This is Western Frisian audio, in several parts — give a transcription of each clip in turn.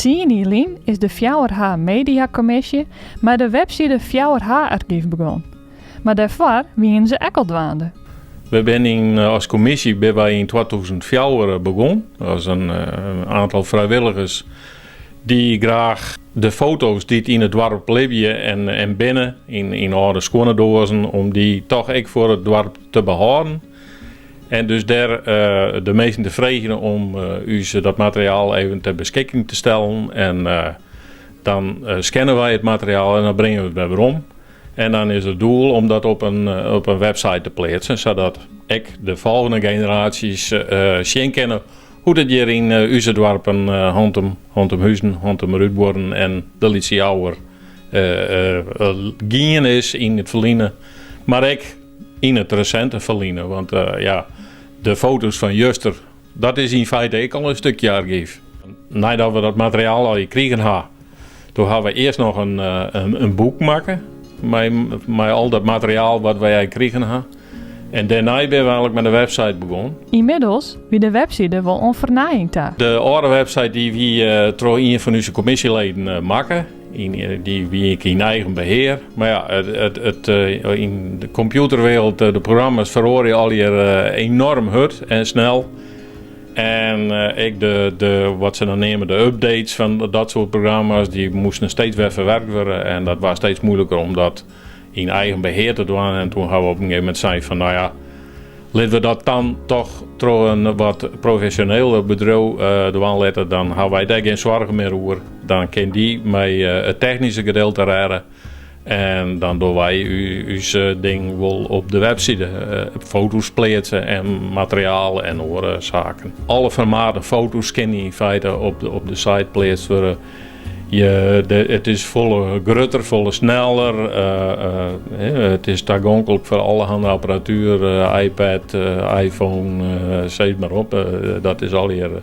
Tsien jier lyn is de fjouwer H Media Kommisje mei de webside fjouwer H Argyf begûn. Mar dêrfoar wienen se ek al dwaande. We binne yn, as kommisje binne wy yn 2004 begûn as in aantal frijwilligers dy't graach de foto's dy't yn it doarp libje en, en binne yn, yn âlde skuonnedoazen om dy toch ek foar it doarp te behâlden. En dus dêr de minsken te freegjen om ús dat materiaal even ter beskikking te stellen. En dan scanne wy it materiaal en dan bringe we it wer werom. En dan is it doel om dat op in, op in website te pleatsen, sadat ek de folgjende generaasjes sjen kinne hoe't it hjir yn ús doarpen Hantum, Hantumhuzen, Hantumerútbuorren en de Lytse Jouwer gien is yn it ferline, mar ek yn it resinte ferline. Want ja, de foto's fan juster, dat is yn feite ek al in stikje argyf. Neidat we dat materiaal al krigen ha, doe ha we earst noch in, in boek makke mei, mei al dat materiaal wat wy krigen ha. En dêrnei binne we eigentlik mei de website begûn. Ynmiddels wie de webside wol oan fernijing ta. De âlde website dy wie troch ien fan ús kommisjeleden makke. Yn, dy wie ek yn eigen behear. Mar ja, it, it, it, yn de kompjûterwereld, de programma's feroarje allegear enoarm hurd en snel. En ek de, de, wat se dan neame de updates fan dat soart programma's, dy moasten steeds wer ferwurke wurde. En dat wie steeds muoiliker om dat yn eigen behear te dwaan. En doe ha we op in gegeven momint sein fan, no ja, litte we dat dan toch troch in wat profesjoneler bedriuw dwaan litte. Dan ha wy dêr gjin soargen mear oer. Dan kin dy mei it technyske gedeelte rêde. En dan dogge wy ús ding wol op de webside. Foto's pleatse en materiaal en oare saken. Alle formaten foto's kinne yn feite op de, op de site pleatst wurde. Je, de, it is folle grutter, folle sneller. It is tagonklik foar allerhande apparatuer, iPad, iPhone, sis mar op. Dat is allegear.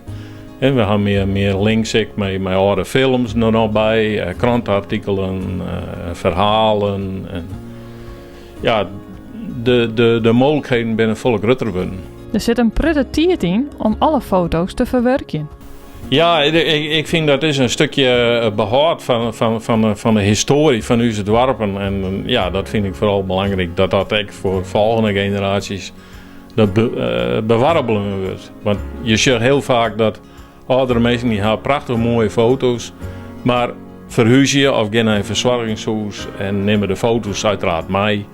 En we ha mear, mear links ek mei, mei âlde films der noch by, krantartikelen, ferhalen. En, ja, de, de, de mooglikheden binne folle grutter wurden. Der sit in protte tiid yn om alle foto's te ferwurkjen. Ja, ik, ik fyn dat is in stikje behâld fan, fan, fan, fan de histoarje fan ús doarpen. En ja, dat fyn ik foaral belangryk, dat dat ek foar folgjende generaasjes dat be, bewarre bliuwe wurdt. Want je sjogge hiel faak dat âldere minsken dy ha prachtich moaie foto's, mar ferhúzje of gean nei in fersoargingshûs en nimme de foto's uiteraard mei.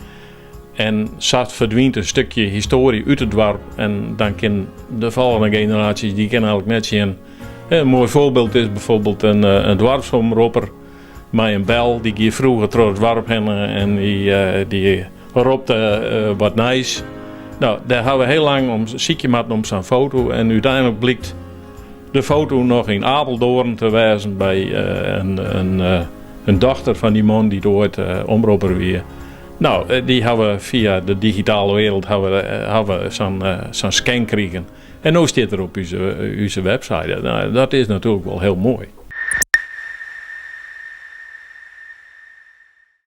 En sa ferdwynt in stikje histoarje út it doarp en dan kin de folgjende generaasjes dy kinne eigentlik net sjen. In moai foarbyld is byfoarbyld in, in doarpsomropper mei in bel. Dy gie froeger troch it doarp hinne en dy, dy ropte wat nijs. No, dêr ha we hiel lang om sykje moatten om sa'n foto en úteinlik blykt de foto noch yn Apeldoorn te wêzen by in, in, in dochter fan dy man dy't oait omropper wie. No, dy ha we fia de digitale wereld ha we, ha we sa'n sa'n scan krigen. En no stiet er op ús, ús website. No, dat is natuerlik wol hiel moai.